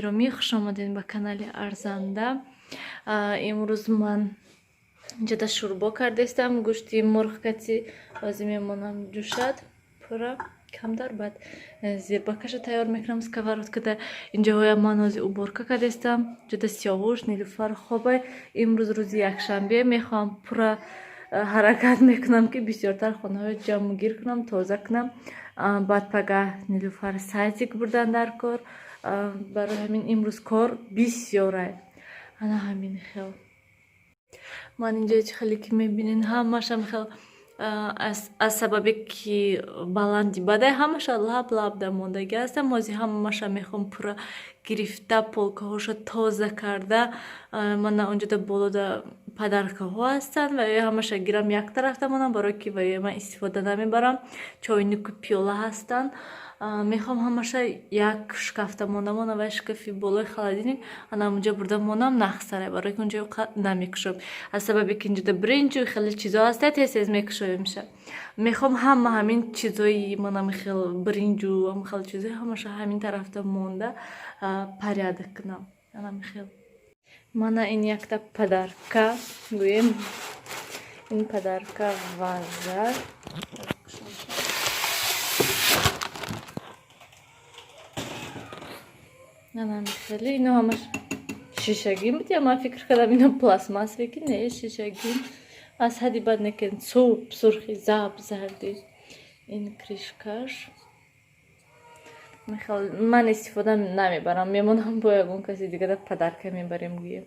Гиромӣ, хушомадед ба канали Арзанда. Имрӯз ман инҷода шӯрбо кардаистам, гӯшти мурғ кати. Ҳозир мемонам ҷӯшад пурра камтар, баъд зирбакаша тайёр мекунам сковородкада. Инҷоҳоя ман ҳозир уборка кардаистам. Инҷода Сиёвуш, Нилуфар хобай. Имрӯз рӯзи якшанбе, мехоҳам пурра ҳаракат мекунам, ки бисёртар хонаҳоро ҷамъгир кунам, тоза кунам. Баъд пагаҳ Нилуфар садик бурдан дар кор, барои ҳамин имрӯз кор бисёрай. Ана ҳамин хел. Ман инҷо чӣ хеле ки мебинед, ҳамашам хел аз сабабе ки баланди бадай, ҳамаша лаб лаб дар мондагӣ ҳастам. Ҳозир ҳамаша мехоҳам пурра гирифта, полкаҳоша тоза карда. Мана онҷода болода подаркаҳо ҳастанд ва ҳамаша гирам, як тарафта монам, барое ки ва ман истифода намебарам. Чойнику пиёла ҳастанд, мехоҳам ҳамаша як шкафта монда монам ва шкафи болои холодильник ана онҷо бурда монам, нахсарай, барое ки онҷо намекушоем, аз сабабе ки инҷода бринҷу хеле чизо ҳаста, тез тез мекушоемша. Мехоҳам ҳама ҳамин чизои манам хел бринҷу хел чизои ҳамаша ҳамин тарафта монда, порядок кунам. Анами хел. Мана ин якта подарка гӯем, ин подарка ваза. Анами хеле. Ино ҳамаш шишагӣ буд я ман фикр кардам, ино пластмассовый, ки не, шишагӣ. Аз ҳадди бад некен суб сурхи заб зарди. Ин крышкаш. Ман истифода намебарам, мемонам, бо ягон каси дигара подарка мебарем гӯем.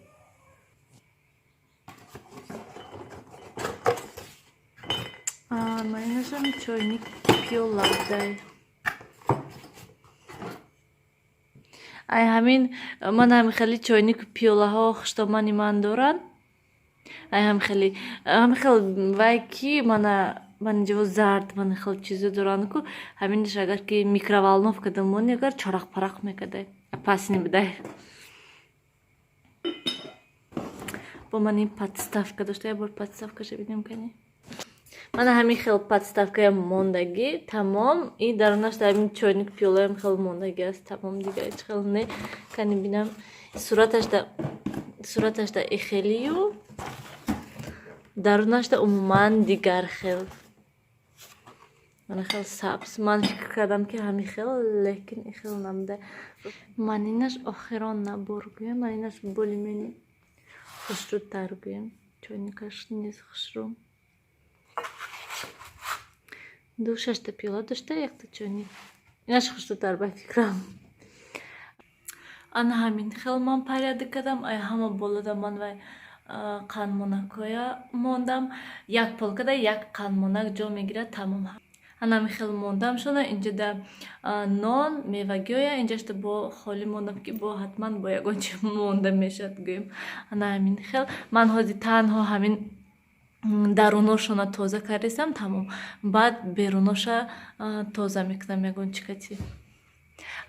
Манинашам чойник пиёладай. Ай ҳамин ман ҳами хеле чойнику пиёлаҳо хуштомани ман доранд. Ай ҳами хеле, ҳами хел вай ки мана ман инҷо зард, мана хел чизо доранд ку. Ҳаминаш агар ки микроволновкада мони, агар чарақ-парақ мекардай, пасни бидай. Бо ман ин подставка дошта, як бор подставкаша бинем кани. Мана ҳамин хел подставкаям мондагӣ, тамом. И дарунаш дар ҳамин чойник пиёлаям хел мондагӣ аст, тамом, дигар ҳеҷ хел не. Кани бинам, сураташда ихелию дарунашда умуман дигар хел. Мана хел сабз. Ман фикр кардам, ки ҳамин хел, лекин ихел набуда. Ман инаш охирон набор гӯям, ман инаш более-менее хушрӯтар гӯям. Чойникаш низ хушрӯ. Ду шашта пиёла дошта, якта чойник. Инаш хушрӯтар ба фикрам. Ана ҳамин хел ман порядок кардам. Ай ҳама болода ман вай қандмонакҳоя мондам. Як полкада як қандмонак ҷо мегирад, тамом. Ана ҳамин хел мондам шона. Инҷода нон, мевагиҳоя, инҷашта бо холӣ мондам, ки бо ҳатман бо ягон чи монда мешавад гӯем. Ана ҳамин хел. Ман ҳозир танҳо ҳамин даруношона тоза кардистам, тамом. Баъд беруноша тоза мекунам, ягон чи кати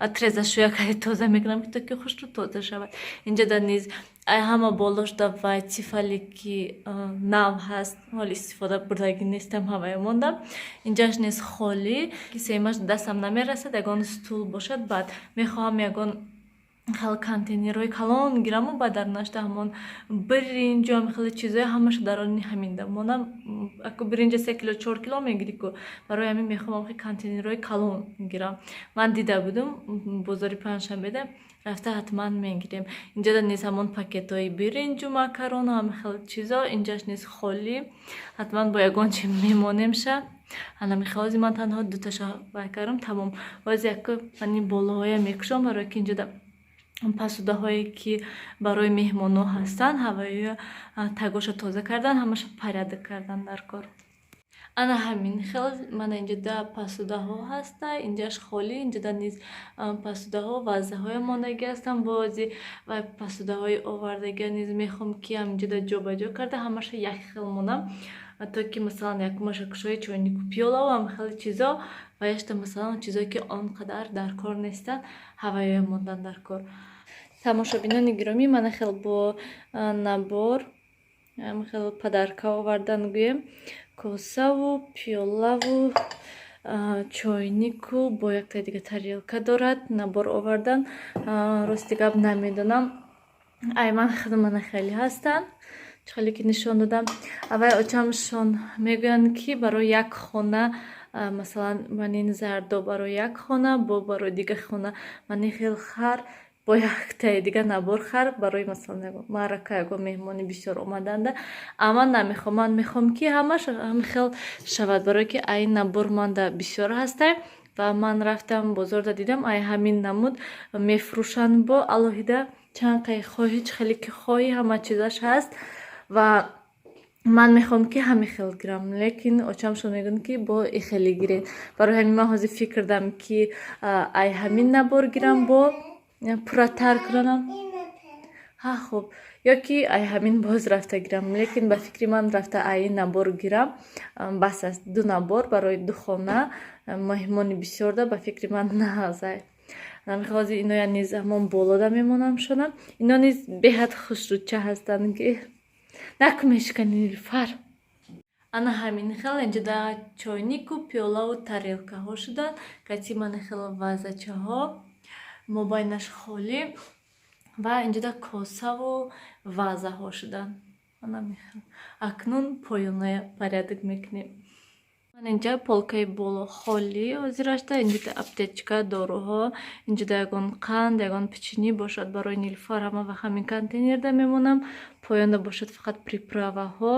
трезашӯя кади тоза мекунам, ки то ки хушрӯ тоза шавад. Инҷода низ ай ҳама болошда вай тифале ки нав ҳаст, ҳоли истифода бурдагӣ нестам, ҳамая мондам. Инҷаш низ холӣ, ки семаш дастам намерасад, ягон стул бошад. Баъд мехоҳам ягон хел контейнерҳои калон гираму баъд дар нашта ҳамон биринҷу ҳами хеле чизҳои ҳамаша дар они ҳаминда монам. Аку биринҷа 3 кило, 4 кило мегирӣ ку, барои ҳамин мехоҳам хе контейнерҳои калон гирам. Ман дида будум бозори панҷшанбеда, рафта ҳатман мегирем. Инҷода низ ҳамон пакетҳои биринҷу макарону ҳами хел чизо. Инҷаш низ холӣ, ҳатман бо ягон чи мемонемша. Ана мехоҳам, ман танҳо дуташа вай кардам, тамом. Боз яку ман ин болоҳоя мекушам, барое ки инҷода пасудаҳое ки барои меҳмонҳо ҳастанд, ҳавои тагоша тоза кардан, ҳамаша порядок кардан дар кор. Ана ҳамин хел. Мана инҷода пасудаҳо ҳаста, инҷаш холӣ. Инҷода низ пасудаҳо, вазаҳоя мондагӣ ҳастанд. Бози ва пасудаҳои овардагиа низ мехоҳам, ки ҳаминҷода ҷобаҷо карда, ҳамаша як хел монам, то ки масалан якумаша кушои, чойнику пиёлаву ҳама хеле чизо ва яшта масалан чизое ки он қадар дар кор нестанд, ҳаваёя мондан дар кор. Тамошобинони гиромӣ, мана хел бо набор хел подарка овардан гӯем, косаву пиёлаву Чойнику бо якта дига тарелка дорад, набор овардан. Рости гап, намедонам, ай ман хидмана хеле ҳастанд, чӣ хеле ки нишон додам. Аввай очамшон мегӯянд, ки барои як хона, масалан, ман ин зардо барои як хона, бо барои дига хона ман ин хел хар, бо яктаи дига набор хар, барои, масалан, маърака, ягон меҳмони бисёр омаданда. А ман намехоҳам, ман мехоҳам, ки ҳамаш ҳамин хел шавад, барое ки ай набор манда бисёр ҳастай. Ва ман рафтам бозорда, дидам, ай ҳамин намуд мефурӯшанд бо алоҳида, чанд қай хоҳӣ, чӣ хеле ки хоҳӣ, ҳама чизаш ҳаст. Ва ман мехоҳам, ки ҳамин хел гирам, лекин очамшон мегӯянд, ки бо и хеле гиред. Барои ҳамин ман ҳозир фикр кардам, ки ай ҳамин набор гирам, бо пурратар кунам. Ҳа, хуб, ё ки ай ҳамин боз рафта гирам, лекин ба фикри ман, рафта ай ин набор гирам, бас аст. Ду набор барои ду хона, меҳмони бисёрда, ба фикри ман, наазай. Ҳозир иноя низ ҳамон болода мемонамшонам. Ино низ беҳад хушрӯча ҳастанд, ки наку мешикани, Нилуфар. Ана ҳамин хел инҷода чойнику, пиёлаву тарелкаҳо шуданд, кати мана хел вазачаҳо, мобайнаш холӣ, ва инҷода косаву вазаҳо шуданд. Ана мехел. Акнун поёная порядок мекунем. Ман инҷа полкаи боло холӣ ҳозирашта. Инҷода аптечка, доруҳо, инҷода ягон қанд, ягон печенье бошад барои Нилуфар, ҳама вақт ҳамин контейнерда мемонам. Поёнда бошад фақат приправаҳо.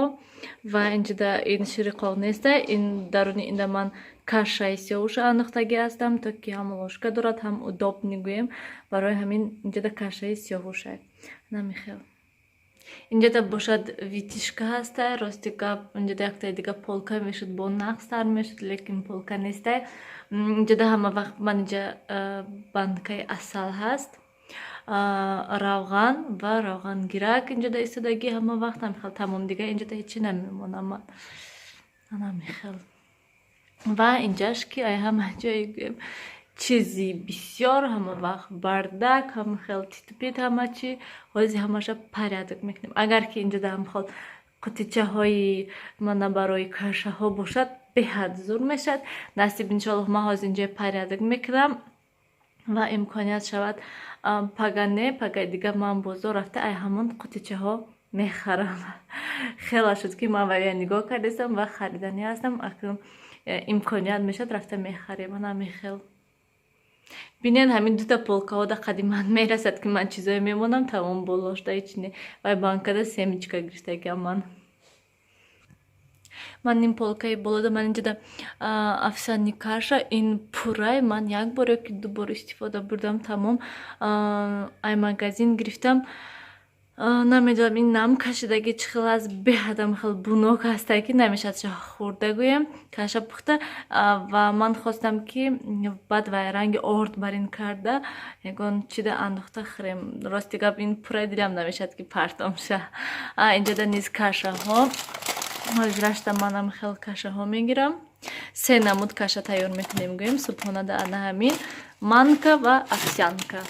Ва инҷода ин шириқоқ неста, ин даруни инда ман кашаи сиёҳуша андохтагӣ ҳастам, то ки ҳам ложка дорад, ҳам удобный гӯем. Барои ҳамин инҷода кашаи сиёҳуша намехел. Инҷода бошад вытяжка ҳаста. Рости гап, инҷода яктаи дига полка мешуд, бо нақстар мешуд, лекин полка нестай. Инҷода ҳама вақт ман инҷа банкаи асал ҳаст, равған ва равғангирак инҷода истодагӣ ҳама вақт ҳамихел. Тамом, дига инҷода ҳечи намемонам ман. Анамихел. Ва инҷаш ки ай ҳама ҷое гӯем чизи бисёр, ҳама вақт бардак, ҳамахел титпит, ҳама чи. Ҳози ҳамаша порядок мекунем. Агар ки инҷода ҳамхел қутичаҳои мана барои кашаҳо бошад, беҳад зур мешавад. Насиб, иншоаллоҳ, ман ҳозир инҷо порядок мекунам ва имконият шавад, пага не, пагаи дига ман бозор рафта, ай ҳамон қутичаҳо мехарам. Хела шуд, ки ман вая нигоҳ кардастам ва хариданӣ ҳастам. Акнун имконият мешавад, рафта мехарем. Ана мехел. Бинед, ҳамин дута полкаҳо да қади ман мерасад, ки ман чизое мемонам, тамом, болошда ҳеч не. Вай банкада семечка гирифтагиам ман. Ман ин полкаи болода, ман инҷода овсяный каша, ин пуррай ман як бор ё ки ду бор истифода бурдам, тамом. Ай магазин гирифтам. Намедонам, ин нам кашидаги чӣ хел аст, беҳадам хел бунок ҳастай, ки намешавад ша хӯрда гӯем, каша пухта. Ва ман хостам, ки баъд вай ранги орд бар ин карда, ягон чида андохта хӯрем. Рости гап, ин пурраи дилам намешавад, ки партом ша. Инҷода низ кашаҳо. Ҳозирашта манам хел кашаҳо мегирам. Се намуд каша тайёр мекунем гӯем субҳонада. Ана ҳамин манка ва овсянка.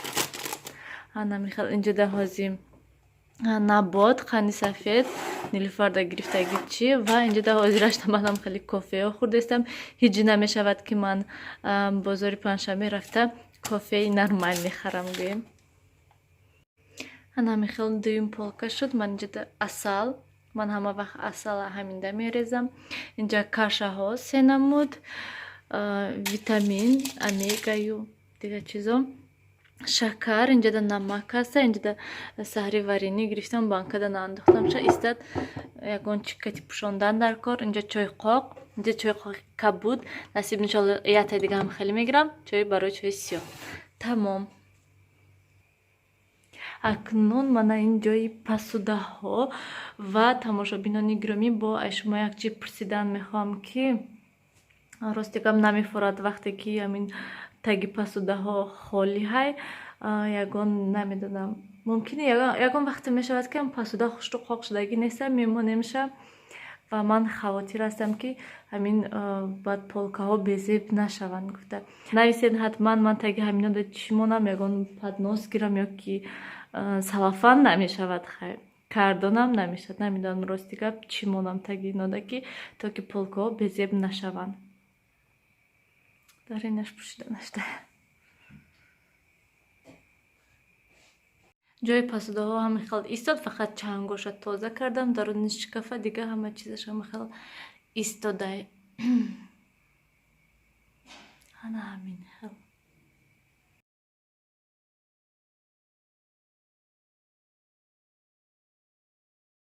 Ана михел. Инҷода ҳозир набот, қанди сафед, Нилуфарда гирифтаги чӣ. Ва инҷода ҳозирашта манам хеле кофеҳо хӯрдаистам. Ҳеҷ намешавад, ки ман бозори панҷшанбе рафта кофеи нормал мехарам гӯем. Ана михел дуюм полка шуд. Ман инҷода асал, ман ҳама вақт асала ҳаминда мерезам. Инҷа кашаҳо се намуд, витамин, омегаю дигар чизо, шакар, инҷода намак ҳаста. Инҷода саҳри варенье гирифтам, банкада наандохтам, ша истад, ягон чикати пӯшондан дар кор. Инҷа чойқоқ, инҷа чойқоқи кабуд. Насиб, иншоалло, ятаи дига ҳам хеле мегирам, чой барои чои сиёҳ. Тамом. Акнун мана ин ҷои пасудаҳо. Ва тамошобинони гиромӣ, бо ай шумо як чиз пурсидан мехоҳам, ки рости гап, намефорад, вақте ки ҳамин таги пасудаҳо холӣ ҳай. Ягон, намедонам, мумкин ягон вақте мешавад, ки пасуда хушрӯ қоқ шудагӣ неста, мемонемша. Ва ман хавотир ҳастам, ки ҳамин баъд полкаҳо безеб нашаванд гуфта. Нависед ҳатман, ман таги ҳаминода чӣ монам? Ягон поднос гирам ё ки салафан намешавад, хайр, кардонам намешавад. Намедонам, рости гап, чӣ монам таги инода, ки то ки полкаҳо безеб нашаванд. Даринаш пӯшида нашуда. Ҷои пасудаҳо ҳамин хел истод, фақат чангоша тоза кардам, даруни шкафа, дига ҳама чизаш ҳамин хел истодай. Ана ҳамин хел.